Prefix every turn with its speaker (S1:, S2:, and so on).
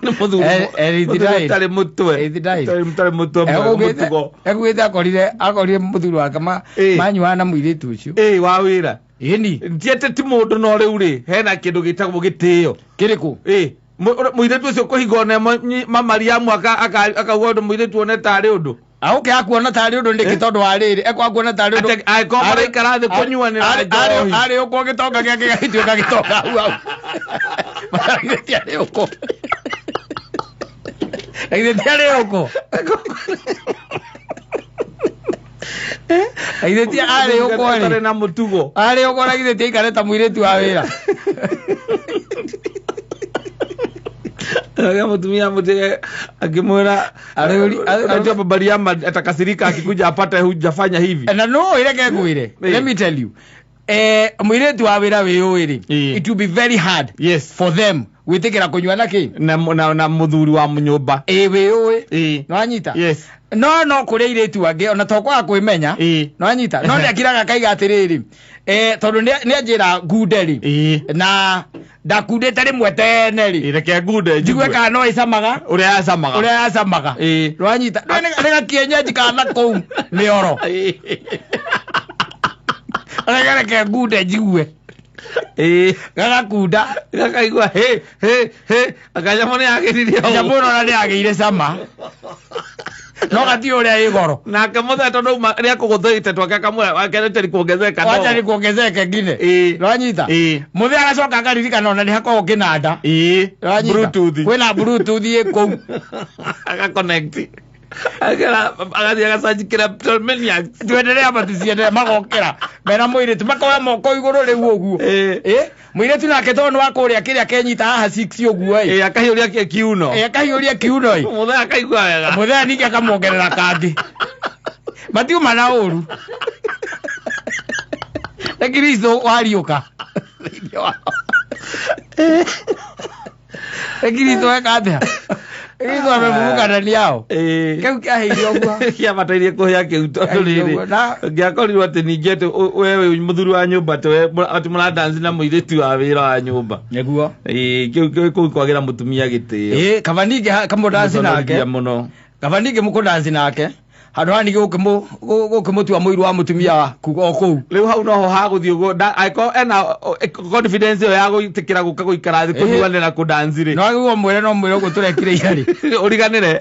S1: Nĩ mũthuri
S2: Mũthuri
S1: mũthuri ũtarĩ mũtwe.
S2: 89.
S1: Ũtarĩ mũtwe mwega, mũtugo.
S2: Ekugĩte akorire mũthuri wake manyuaga na mũirĩtu ũcio.
S1: Ĩĩ, wa wĩra.
S2: Ĩni.
S1: Ti atĩ ti mũndũ no rĩu rĩ, hena kĩndũ gĩtagwo gĩtĩo.
S2: Kĩrĩkũ?
S1: Ĩĩ, mũirĩtu ũcio kũhinga one Mamariamu akauga ũndũ mũirĩtu one tarĩ ũndũ.
S2: Auke akuona tarĩ ũndũ nĩkĩ tondũ wa rĩrĩ ekwakuona tarĩ ũndũ.
S1: Atĩ angĩkorwo maraikara thĩ kũnyuanĩra njohi.
S2: Arĩ ũkwo gĩtonga gĩake gĩgatuĩka gĩtonga hau hau. Githĩ ti arĩ ũkwo? Githĩ ti arĩ ũkwo? Githĩ ti arĩ ũkwo rĩ?
S1: Ũtarĩ na mũtugo.
S2: Arĩ ũkwo na githĩ ti aikare ta mũirĩtu wa wĩra?
S1: Nake mũtumia mũtĩge akĩmwĩra unajua baba Mariama atakasirika akikuja apate hujafanya hivi.
S2: Na no ĩreke ngwĩre. Let me tell you. Mũirĩtu wa wĩra wĩyũĩ rĩ, it will be very hard for them gwĩtĩkĩra kũnyua na kĩ?
S1: Na mũthuri wa nyũmba.
S2: Ĩĩ, wĩyũĩ. Nĩwanyita?
S1: Yes.
S2: No kũrĩ airĩtu angĩ ona to kwaga kwĩmenya. Nĩwanyita? No nĩakiraga akaiga atĩrĩrĩ, tondũ nĩanjĩra ngunde rĩ, na ndakundĩte rĩmwe tene rĩ.
S1: Reke ngunde
S2: njigue kana no ĩcamaga.
S1: Ũrĩa yacamaga.
S2: Ũrĩa yacamaga. Nĩwanyita? Nĩ gakienyenji kana kũu mĩoro. Reke reke ngunde njigue. Gagakunda.
S1: Gakaigua he he he akanyamũ nĩ yagĩrire ũũ.
S2: Nyamũ ĩno ona nĩ yagĩire cama. No gatiũ ũrĩa ĩ goro.
S1: Nake mũthee tondũ auma nĩ akũgũthĩte twake akamwĩra wake nĩ kuongezeka no.
S2: Wacha ni kuongezeke ngine. Nĩwanyita? Mũthee agacoka akaririkana ona nĩ hakoragwo kĩnanda. Nĩwanyita?
S1: Bluetooth.
S2: Kwĩna Bluetooth ĩ kũu.
S1: Agaconnect. Agera agathiĩ agacanjikĩra Maniacs.
S2: Tuendelee ama tusiendelee? Magokĩra mena mũirĩtu makoya moko igũrũ rĩu ũguo. Mũirĩtu nake tondũ nĩ wa kũrĩa kĩrĩa kenyita haha six ũguo ĩ.
S1: Akahiũria kiuno.
S2: Akahiũria kiuno ĩ.
S1: Mũthee akaigua wega.
S2: Mũthee ningĩ akamuongerera kangĩ. Matiuma na ũru. Nĩ Kristo wariũka. Thĩinĩ wao. Nĩ Kristo eka atĩa? Kristo amefufuka ndani yao. Kĩu kĩaheire ũguo.
S1: Kĩabatairie kũhĩa kĩu tondũ
S2: Kĩaheire
S1: rĩrĩ
S2: ũguo. Na
S1: ngĩakorirwo atĩ ningĩ atĩ we wĩ mũthuri wa nyũmba atĩ we atĩ mũradanci na mũirĩtu wa wĩra wa nyũmba.
S2: Nĩguo.
S1: Ĩĩ, kĩu kũu kwagĩra mũtumia gĩtĩo.
S2: Ĩĩ, kaba ningĩ kamũdanci nake.
S1: Kũmũconorithia mũno.
S2: Kaba ningĩ mũkũdanci nake. Handũ haha ningĩ gũkĩmũtua mũiru wa mũtumia waku o kũu.
S1: Rĩu hau noho hagũthiĩ ũguo, angĩkorwo ena confidence ĩyo ya gwĩtĩkĩra gũka gũikara thĩ kũnyuanĩra kũdanci rĩ.
S2: No agĩrĩirwo mwĩre no mwĩre ũguo tũrekire ira rĩ.
S1: Ũriganĩre.